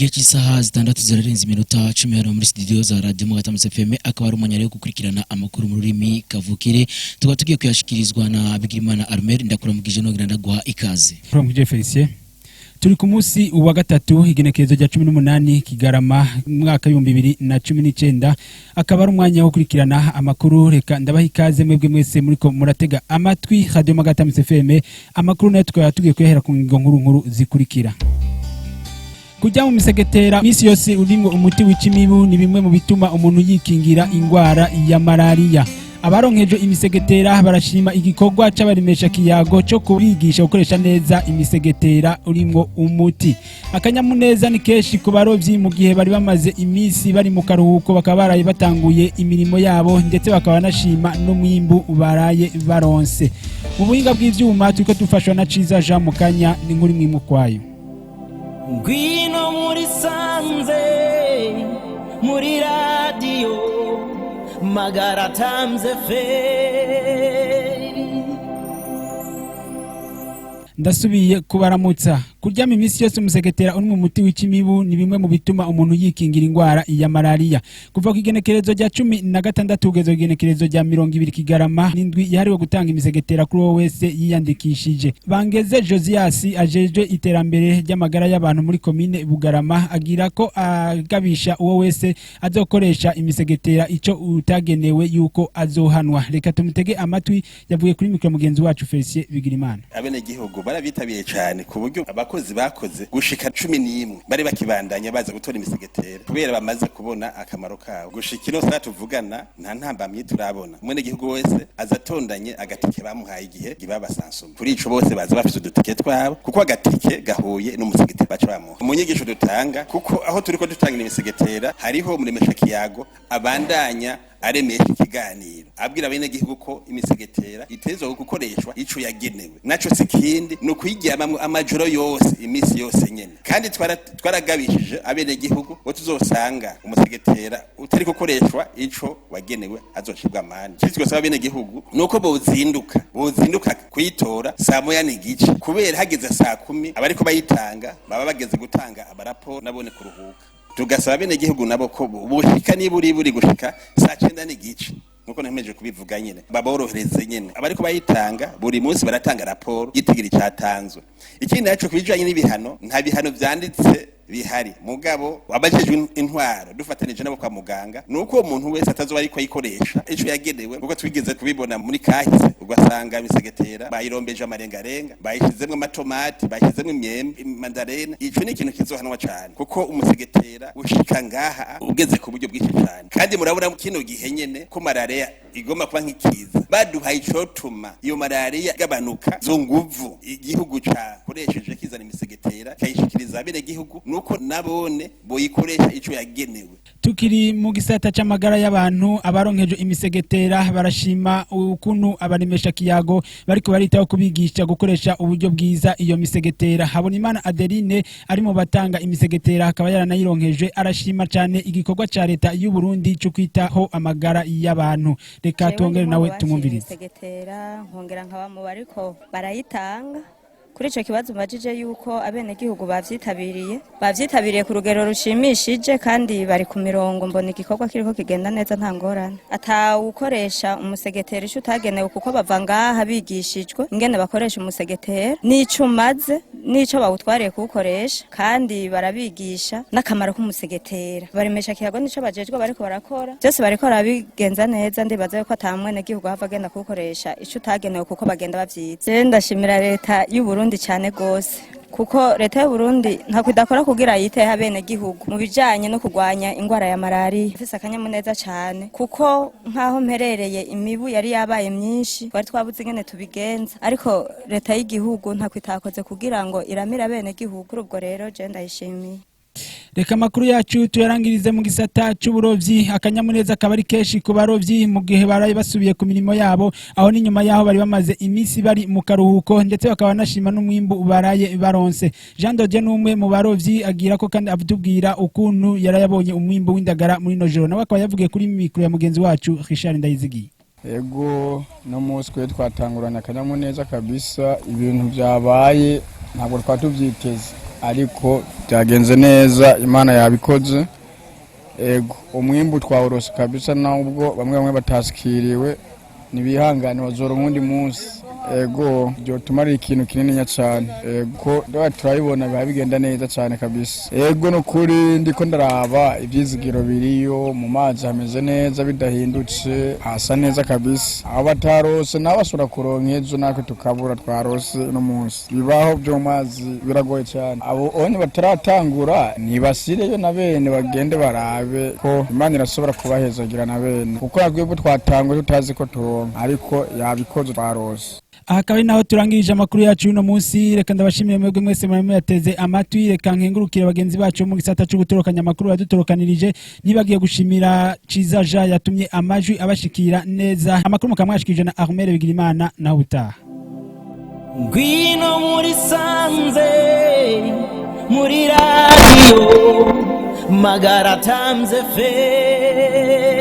Igihe cy'isaha 6:10 hano muri studio za Radio Mugatamutse FM, akaba ari umwanya rero wo gukurikirana amakuru mu rurimi kavukire, tukaba tugiye kuyashikirizwa na Bigirimana Armel. Ndakuramukije nongera ndaguha ikaze. Kuramukije, Felicien. Turi ku munsi wa gatatu, igenekerezo rya 18 Kigarama, umwaka 2019, akaba ari umwanya wo gukurikirana amakuru. Reka ndabaha ikaze mwebwe mwese muriko muratega amatwi Radio Magatamutse FM. Amakuru nayo tukaba tugiye kuyahera ku ngingo nkuru nkuru zikurikira: kujya mu misegetera misi yose urimwo umuti wica imibu ni bimwe mu bituma umuntu yikingira ingwara ya malariya. Abaronkeje imisegetera barashima igikorwa c'abaremesha kiyago co kubigisha gukoresha neza imisegetera urimwo umuti. Akanyamuneza ni kenshi ku barovyi mu gihe bari bamaze iminsi bari mu karuhuko, bakaba baraye batanguye imirimo yabo, ndetse bakaba banashima n'umwimbu baraye baronse. Mu buhinga bw'ivyuma turiko dufashwa na Ciza Jean. Mukanya ni nkuru imwe kwayo. Ngwino muri sanze, muri radiyo Magara Times FM. Ndasubiye kubaramutsa. Kuryama iminsi yose umusegetera uri mu muti wica imibu ni bimwe mu bituma umuntu yikingira ingwara ya malariya. Kuva ku igenekerezo rya 16 kugeza ku igenekerezo rya 20 Kigarama, n'indwi yahariwe gutanga imisegetera kuri uwo wese yiyandikishije. Bangeze Josias, ajejwe iterambere ry'amagara y'abantu muri komine Bugarama, agira ko agabisha uwo wese azokoresha imisegetera ico utagenewe yuko azohanwa. Reka tumutege amatwi, yavuye kuri mikoro mugenzi wacu Felicien Bigirimana. Abenegihugu barabitabiriye cyane, ku buryo abakozi bakoze gushika 11 bari bakibandanya baza gutora imisegetera, kubera bamaze kubona akamaro kabo. Gushika ino saa tuvugana, nta ntambamyi turabona. Umwenegihugu wese aza atondanye agatike bamuhaye igihe babasansuma. Kuri ico, bose baza bafise udutike twabo, kuko agatike gahuye n'umusegetera baca bamuha. Mu nyigisho dutanga, kuko aho turiko dutangira imisegetera hariho muremesha kiyago abandanya aremesha ikiganiro, abwira abenegihugu ko imisegetera itezwa gukoreshwa ico yagenewe, naco si kindi, ni ukuyiryamamwo amajoro yose, imisi yose nyene. Kandi twaragabishije abenegihugu bo tuzosanga umusegetera utari gukoreshwa ico wagenewe azocibwa amande. Ikindi twosaba abenegihugu nuko bozinduka kuyitora saa 1:30, kubera hageze saa 10 abariko bayitanga baba bageze gutanga amaraporo nabone kuruhuka. Tugasaba abenegihugu nabo ko boshika niburi buri gushika saa 9:30, nkuko ntemeje kubivuga nyene, baborohereze nyene. Abariko bayitanga buri munsi baratanga raporo y'itigiri cyatanzwe. Ikindi naco, kubijanye n'ibihano, nta bihano vyanditse bihari, mugabo abajejwe intwaro dufatanije nabo kwa muganga, nuko uwo muntu wese atazoba ariko ayikoresha ico yagenewe, kuko twigeze kubibona muri kahise, ugasanga imisegetera bayirombeje amarengarenga, bayishizemwo amatomati, bayishizemwo imyembe, mandarene. Ico ni ikintu kizohanwa cane, kuko umusegetera ushika ngaha ugeze ku buryo bwinshi cane. Kandi murabona kino gihe nyene ko malaria igomba kuba nk'ikiza, baduhaye icotuma iyo malaria igabanuka. Zo nguvu igihugu cakoresheje kizana imisegetera kayishikiriza abenegihugu, nuko nabone boyikoresha ico yagenewe. Tukiri mu gisata c'amagara y'abantu, abaronkeje imisegetera barashima ukuntu abaremesha kiyago bariko baritaho kubigisha gukoresha uburyo bwiza iyo misegetera. Habonimana Adeline ari mu batanga imisegetera, akaba yaranayironkeje, arashima cyane igikorwa ca leta y'u Burundi cyo kwitaho amagara y'abantu. Reka twongere nawe tumwumvirize. Imisegetera, nkongera nkaba mu bariko barayitanga. Kuri ico kibazo mbajije yuko abenegihugu bavyitabiriye ku rugero rushimishije kandi bari ku mirongo, mbona igikorwa kiriko kigenda neza, nta ngorane. Atawukoresha umusegetera ico utagenewe, kuko bava ngaha bigishijwe ingene bakoresha umusegetera n'ico umaze n'ico bawutwariye kuwukoresha, kandi barabigisha n'akamaro k'umusegetera. Baremesha kiyago nico bajejwe bariko barakora byose, bariko barabigenza neza. Ndibaza yuko ata mwenegihugu hava agenda kuwukoresha ico utagenewe, kuko bagenda bavyize. Je ndashimira leta y'u Burundi cyane gose, kuko leta y'u Burundi ntako idakora kugira yiteho abenegihugu mu bijanye no kurwanya ingwara ya malariya. Mfise akanyamuneza cyane, kuko nk'aho mperereye imibu yari yabaye myinshi, twari twabuze ingene tubigenza, ariko leta y'igihugu ntako itakoze kugira ngo iramire abenegihugu. Kuri ubwo rero je ndayishimiye. Reka amakuru yacu tuyarangirize mu gisata c'uburovyi. Akanyamuneza kaba ari kenshi ku barovyi mu gihe baraye basubiye ku mirimo yabo, aho ni nyuma yaho bari bamaze iminsi bari mu karuhuko, ndetse bakaba banashima n'umwimbu baraye baronse. Jean Dodier ni umwe mu barovyi, agira ko kandi atubwira ukuntu yarayabonye umwimbu w'indagara muri ino joro. Nawe akaba yavugiye kuri mikoro ya mugenzi wacu Richard Ndayizigiye. Ego, no munsi twe twatanguranye akanyamuneza kabisa. Ibintu byabaye ntabwo twari tubyiteze. Ariko byagenze neza, Imana yabikoze. Ego, umwimbu twawurose kabisa, nubwo bamwe bamwe batasikiriwe, nibihangane bazoronka uwundi munsi. Ego, byotuma ari ikintu kinininya cyane. Ego, ndaba turabibona biba bigenda neza cyane kabisa. Ego, nukuri ndiko ndaraba ivyizigiro biriyo, mu mazi hameze neza, bidahindutse hasa neza kabisa. Aho batarose nabo basubira kuronka ejo, natwe tukabura twarose no munsi. Bibaho byo mu mazi biragoye cyane. Abo onye bataratangura nibasireyo na bene bagende barabe ko Imana irashobora kubahezagira na bene, kuko natwebwe twatanguye tutazi ko turonka, ariko yabikoze twarose. Aha akaba ari naho turangirije amakuru yacu y'uno munsi. Reka ndabashimiye mwebwe mwese mwari muyateze amatwi. Reka nkengurukire bagenzi bacu bo mu gisata cyo gutorokanya amakuru yadutorokanirije. Nibagiye gushimira Ciza Jean yatumye amajwi abashikira neza. Amakuru mukaba mwashikirije na Armel Bigirimana. Naho utaha. Ngwino muri sanze, muri radiyo Magara Times FM.